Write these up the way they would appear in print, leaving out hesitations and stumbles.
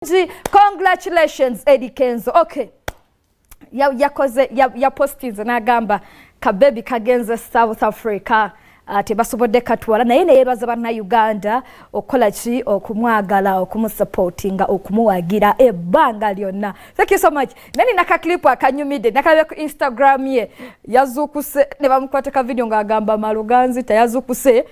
Bulungi. Congratulations, Eddie Kenzo. Okay, yakoze yapostinze n'agamba kabebi kagenze South Africa, tebasobodde katwala, naye neyebaza Bannayuganda okukola ki, okumwagala, okumusupportinga, okumuwagira ebbanga lyonna. Thank you so much. Naye nina kaclip akanyumidde nakalabe ku Instagram ye. Yazuukuse ne bamukwata ka video ng'agamba maluganzi tayazuukuse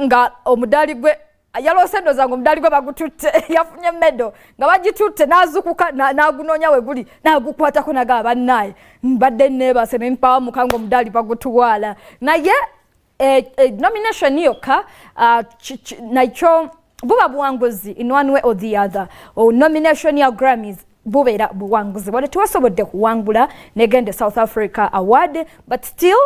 nga omudaali gwe yaloose, ndooza nga omudaali gwe bagututte, yafunye medal nga bagitutte, n'azukuka n'agunoonya we guli, n'agukwatako, nagaba, "Bannaaye, mbadde neebase nempawamuka nga omudaali bagutuwaala." Naye nomination yokka nakyo buba buwanguzi in one way or the other. O nomination ya Grammys bubeera buwanguzi, wadde tewasobodde kuwangula negende South Africa award, but still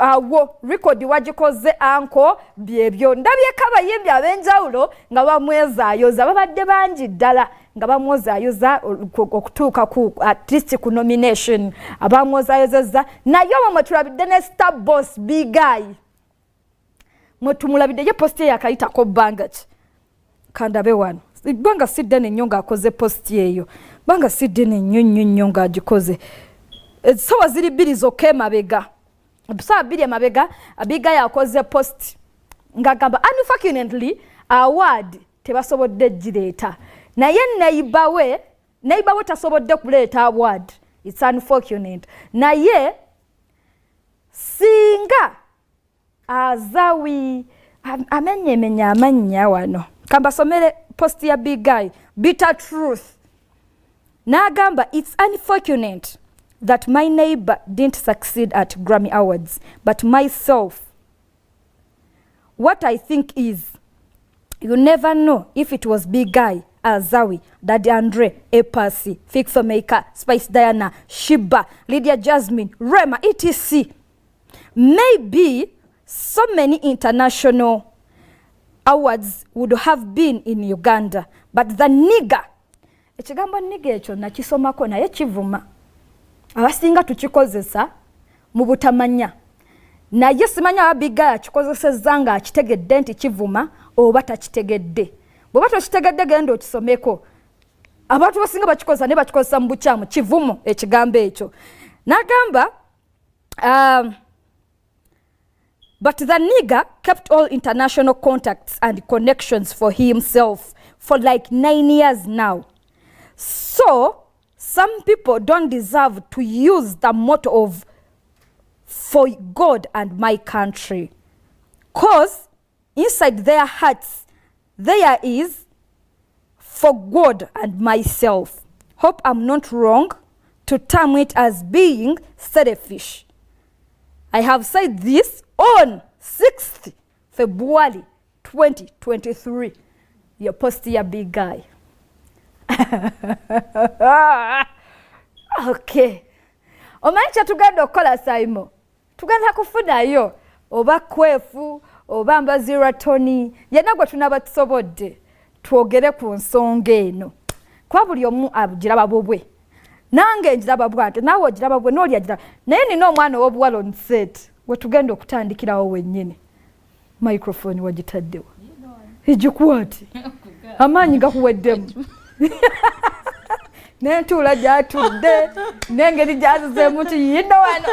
awo record wagikoze anko. Byebyo ndabyeko abayimbi ab'enjawulo nga bamwezaayoza, babadde bangi ddala nga bamwozaayoza okutuuka ku at least ku nomination abamwozaayozezza. Naye omwo mwe tulabidde ne Star Boss Big Eye, mwe tumulabidde ye post ye yakayitako bbanga ki, kandabe wano, bbanga si ddene nnyo ng'akoze post eyo, bbanga si ddene nnyo nnyo nnyo ng'agikoze, essaawa ziri 2 zokka emabega, 2 saawa emabega Big Eye yakoze post ng'agamba unfortunately award tebasobodde gireeta, naye neighbor we tasobodde kuleeta award. It's unfortunate, naye singa Azawi amenyemenya amannya wano. Kambasomere post ya Big Eye, bitter truth, n'agamba, "It's unfortunate that my neighbor didn't succeed at Grammy Awards, but myself, what I think is you never know if it was Big Eye, Azawi, Daddy Andre, A Pass, Fixer Maker, Spice Diana, Sheebah, Lydia Jasmine, Rema, etc. Maybe so many international awards would have been in Uganda, but the nigger." Ekigambo nigga ekyo nakisomako, naye kivuma, abasinga tukikozesa mu butamanya, naye simanya aba Big Eye akikozesezza ng'akitegedde nti kivuma oba takitegedde. Bw'oba tokitegedde, genda okisomeko. Abantu basinga bakikozesa naye bakikozesa mu bukyamu, kivumo ekigambo ekyo. N'agamba, "But the nigger kept all international contacts and connections for himself for like 9 years now. So some people don't deserve to use the motto of 'for God and my country', 'cause inside their hearts there is 'for God and myself'. Hope I'm not wrong to term it as being selfish. I have said this on 6th February 2023." Your post ya Big Eye. Okay. Omanyi kyetugenda okukola, Saimo? Tugenda kufunayo oba Kwefu oba Mbazira Tony, yenna gwe tunaba tusobodde, twogere ku nsonga eno, kuba buli omu agiraba bubwe. Nange njiraba bwate, naawe ogiraba bwe, nooli agiraba. Naye nina omwana ow'obuwala on set, wetugenda okutandikirawo wennyini. Microphone wagitaddewa? Egikwate, amaanyi gakuweddemu n'entuula gyatudde n'engeri gyazizeemu nti yino wano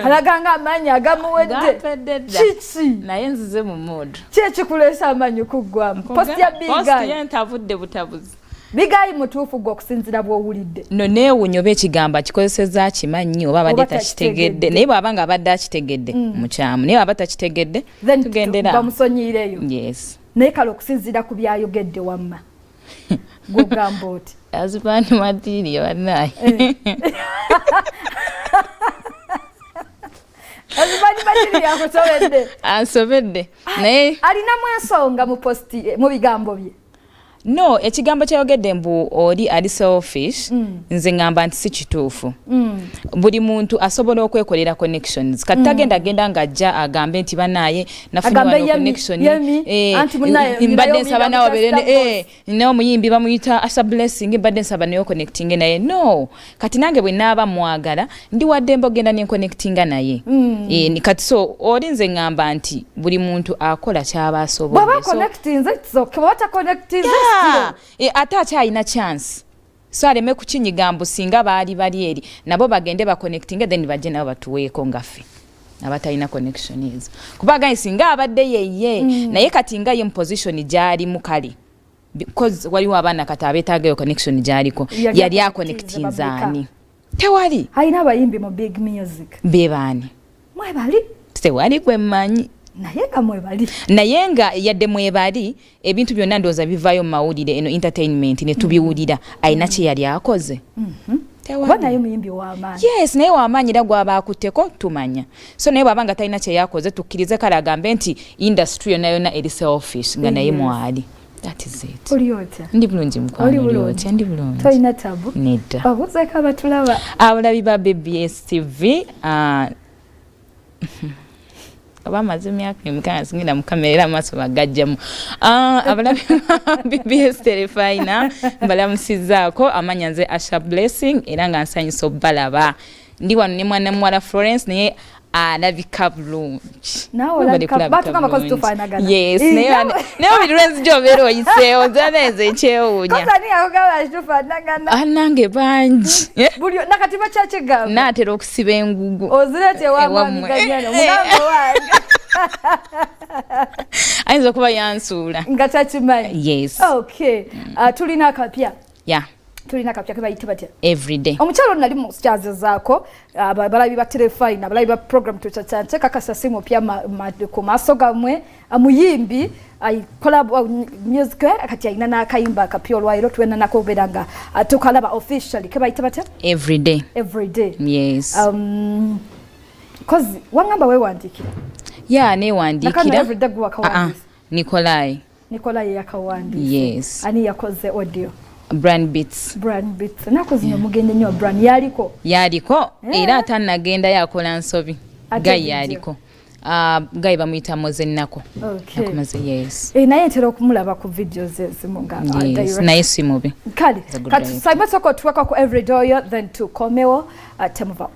alaga nga amaanyi agamuwedde. Gampedde dda. Kiki? Naye nzize mu mood. Ki ekikuleesa amaanyi kuggwamu? Post ya Post Big Eye. Ye ntavudde butabuzi. Big Eye mutuufu gwe okusinziira bw'owulidde? No, neewuunya oba ekigambo akikozesezza akimanyi oba abadde Oba takitegedde. takitegedde. Naye bw'aba nga abadde akitegedde, mukyamu, naye bw'aba takitegedde, Then tugendera. bamusonyiireyo. Yes. Naye kale okusinziira ku byayogedde, wamma gwogamba oti? Husband material, bannaye. Husband material yakusobedde. Ansobedde, naye Alinamu ensonga mu post, mu bigambo bye? No, ekigambo kyayogedde mbu oli ali selfish, nze ŋŋamba nti si kituufu. Buli muntu asobola okwekolera connections. Kati tagenda genda ng'ajja agambe nti banaye nafunye Agambe wano Yemi, connection, Yemi, anti munaye, mbadde ninayo nsaba omuyimbi nawe abeere amuyita nina omuyimbi bamuyita Asa Blessing, mbadde nsaba naye oconnectinge naye. No, kati nange bwe naaba mwagala, ndi waddembe ogenda nenconnectinga naye. Kati so oli nze ŋŋamba nti buli muntu akola kyaba asobodde. Bw'aba So, connectinze, it's okay. Bw'aba taconnectinze, Yeah, ate akyalina chance, so aleme kukinyiga mbu singa baali bali eri nabo bagende baconnectinge, then bajje nabo batuweeko ngaffe abatalina connection ezo, kuba gaye singa abadde yeye. Naye kati nga ye mu position gyalimu, kale because waliwo abaana kati abeetaagayo connection gy'aliko. Yali aconnectinze ani? Tewali. Alina abayimbi mu Big Music. Bebaani? Mwebali. Tewali gwe mmanyi. Naye nga mwebali. Naye nga yadde mwebali, ebintu byonna ndowooza bivaayo mu mawulire eno entertainment ne tubiwulira. Alina kye yali akoze? Kuba naye muyimbi w'amaanyi. Yes, naye w'amaanyi, era gwaba akutteko tumanya. So naye bw'aba nga talina kye yakoze, tukkirize kale agambe nti industry yonna yonna eri selfish, nga naye mwali. That is it. Oli otya? Ndi bulungi, mukwano. Oli otya? Ndi bulungi. Tolina tabu? Nedda. Babuzeeko abatulaba. Abalabi ba BBS TV, oba amaze emyaka emika singenda mu kamera era amaaso bagajjamu. Abalabi ba BBS Terefayina, mbalamusizaako. Amanya nze Asha Blessing, era nga nsanyusa obalaba. Ndi wano ne mwana muwala Florence, naye alabika bulungi. Yes, naye buli lwenzija obeera oyiseewo, nze nkyewuunya. Nange bangi. Nakati bakyakigamba. Naatera okusiba engugu. Ozireete ewamwamiganyano wange. Ayinza okuba yansuula. Nga takimanyi. Yes. Okay, tulina akapya. Yeah. Tulina akapya kebayita batya? Everyday. Omukyalo nali mukyazezaako abalabi ba Terefine, abalabi ba program tukyakyanke kakasa si mupya ku maaso gammwe. Muyimbi, akola music, kati alina n'akayimba akapya olwaliro tuwena nako obeera nga tukalaba officially. Kebayita batya? Everyday. Everyday. Yes. 'Cause wangamba wewandiikira. Yeah, newandiikira. Everyday gwe wakawandiisa? Nikolai. Nikolai yakawandiise? Yes. Ani yakoze audio? Brand Beats. Brand Beats. Ennaku zino mugende nnyo. Brand yaliko? Yaliko, era atanagenda yakola nsobi. Guy yaliko, guy bamuyita Mozenako. Okay. Yes. Naye ntera okumulaba ku videos ezimu nga yes, naye si mubi. Kale kati saiba soko tuweka ku everyday oyo, then tukomewo. Temuva.